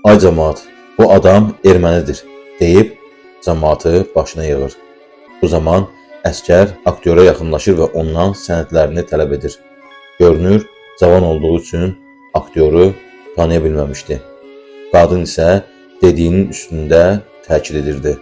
"Ay camaat, bu adam ermənidir" deyib camaatı başına yığır. Bu zaman əskər aktyora yaxınlaşır və ondan sənədlərini tələb edir. Görünür, cavan olduğu üçün aktyoru tanıya bilməmişdi. Qadın isə dediyinin üstündə təkid edirdi.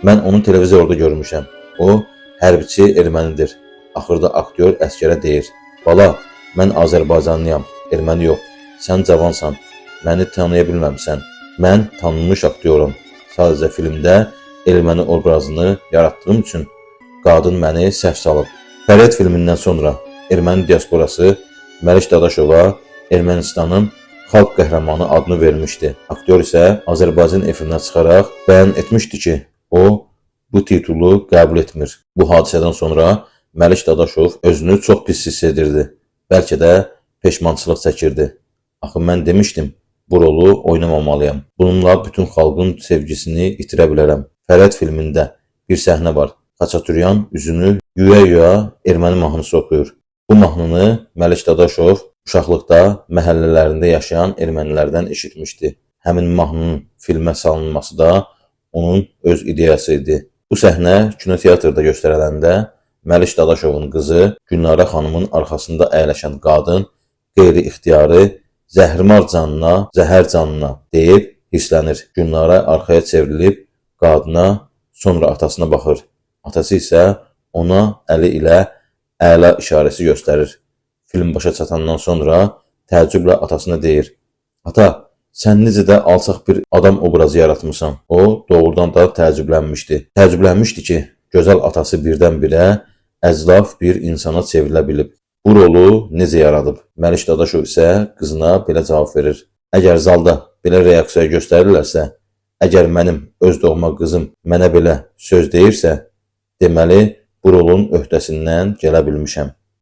"Mən onu televizorda görmüşəm. O hərbiçi ermənidir." Axırda aktyor əskərə deyir: "Bala, mən Azərbaycanlıyam, erməni yox. Sən cavansan, məni tanıya bilməmisən. Mən tanınmış aktyorum. Sadəcə filmdə erməni obrazını yaratdığım üçün qadın məni səhv salıb." Fəryad filmindən sonra erməni diasporası Məlik Dadaşova Ermənistanın xalq qəhrəmanı adını vermişdi. Aktyor isə Azərbaycan efirinə çıxaraq bəyan etmişdi ki, o bu titulu qəbul etmir. Bu hadisədən sonra Məlik Dadaşov özünü çox pis hiss edirdi. Bəlkə də peşmançılıq çəkirdi. "Axı mən demişdim, bu rolu oynamamalıyam. Bununla bütün xalqın sevgisini itirə bilərəm." Fəryad filmində bir səhnə var. Xaçaturyan üzünü yuya-yuya erməni mahnısı oxuyur. Bu mahnını Məlik Dadaşov uşaqlıqda məhəllələrində yaşayan ermənilərdən eşitmişdi. Həmin mahnının filmə salınması da onun öz ideyası idi. Bu səhnə kinoteatrda göstəriləndə Məlik Dadaşovun qızı Gülnara xanımın arxasında əyləşən qadın qeyri-ixtiyari "Zəhrimar canına, zəhər canına" deyib hirslənir. Gülnara arxaya çevrilib qadına, sonra atasına baxır. Atası isə ona əli ilə əla işarəsi göstərir. Film başa çatandan sonra təəccüblə atasına deyir: "Ata, sən necə də alçaq bir adam obrazı yaratmısan." O doğrudan da təəccüblənmişdi. Təəccüblənmişdi ki, gözəl atası birdən-birə əclaf bir insana çevrilə bilib. Bu rolu necə yaradıb? Məlik Dadaşov isə qızına belə cavab verir: "Əgər zalda belə reaksiya göstərirlərsə, əgər mənim öz doğma qızım mənə belə söz deyirsə, deməli bu rolun öhdəsindən gələ bilmişəm."